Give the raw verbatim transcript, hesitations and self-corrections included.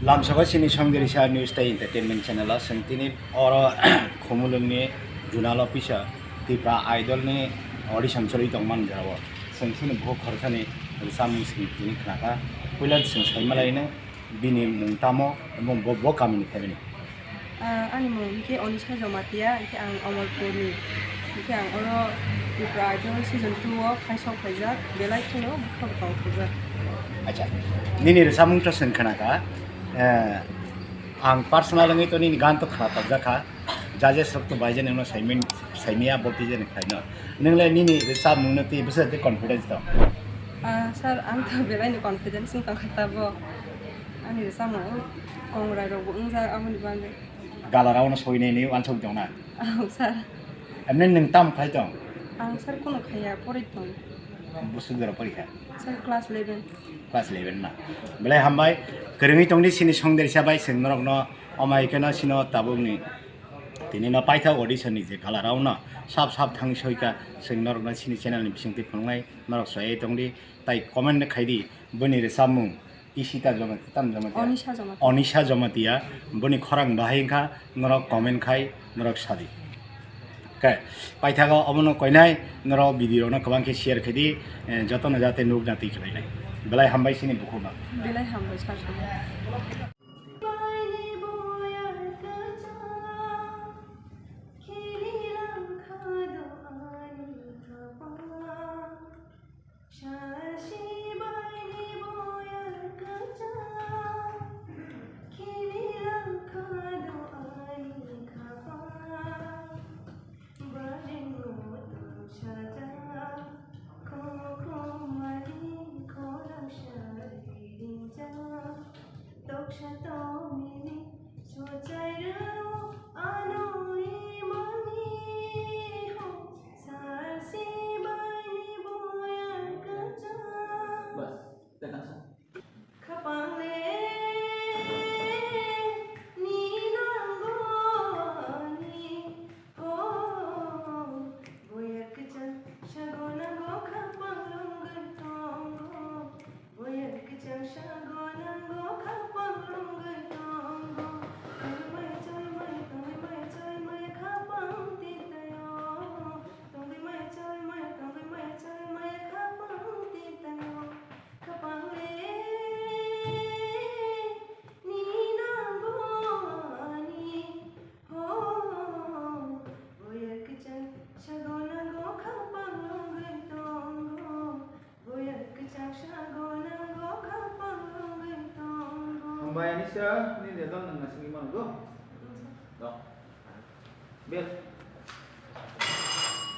Lamsoko chini Songdirisa News tei Entertainment channel o chwng tini oro Khumulwngni Zonal Office o Tipra Idol ni audition choli tongmani jora o chwng chini bukhuk khoroksani rwchapmung chwng tini khnakha. Puila chwng saimalaino bini mung tamo, bo, bo kamini phaimani. Ah, ani mung hinkhe Onisha Jamatia, hinkhe ang Omorpurni. Hinkhe ang oro Tipra Idol season two o khaisok phaijak, belai kheno bwkha bwkha o thajak. Acha, nini rwchapmung to chwng khnakha. Eh, ang personal wngwi to nini gan to khna tokjakha. Judges rok to bai jani no saimin, saimia bo twi jani khlaino. Nwngle nini rwchapmung no twi bwswk twi confidence to? Ah, sir, ang to belai ni confidence wng tongkha tabo. Ani rwchapmung kongrai rok bo wngjak aboni bagwi. Gala round o soinai ni uansuk jona. Oh, sir. Emni nwng tam khai tong? Ang, sir, kuno khaiya, pori tong. Busuk doro pori kha? Sir, class eleven. Class eleven na. Belai hambai, kwrwngwi tongdi chini Songdirisa bai, chwng norokno omai keno chino tabukni. Tini no paithak audition ni je gala round no sap sap thang soika, chwng norokno chini channel ni bisingtwi phunuknai, norok soyai tongdi, tai comment khaidi, boni rwchapmung. Ishita Jamatia, tam Jamatia? Onisha Jamatia. Onisha Jamatia, boni khorang bahai wngkha, norok comment khai, norok sadi. Khe, paithago omono koinai, norok video no kwbang khe share khaidi, eh, jotono jate nukna twi khlainai. Belai hambai chini bukhukno. Belai hambai, sir. Sasibaini boyar kwchang, khililang khado ani khapang. Baringo tong sajak, khokhomani khorang sari ringjak. Toksa tomini sochai rw ano imani ho, sasibaini boyar kwchang. Bas, tei kangsa. Khapang le ni nango ani ho, boyar kwchang sago nango khapang lungwi tongo. Boyar kwchang sago nango khapang lungwi tongo. Tongwi maya choi maya, tongwi maya choi maya khapang titayo. Tongwi maya choi maya, tongwi maya choi maya khapang titayo. Khapang le ni nango ani ho. Boyar kwchang sago nango khapang lungwi tongo. Hambai ani sir, nini result nang nasingwi mano do? Do. Bel.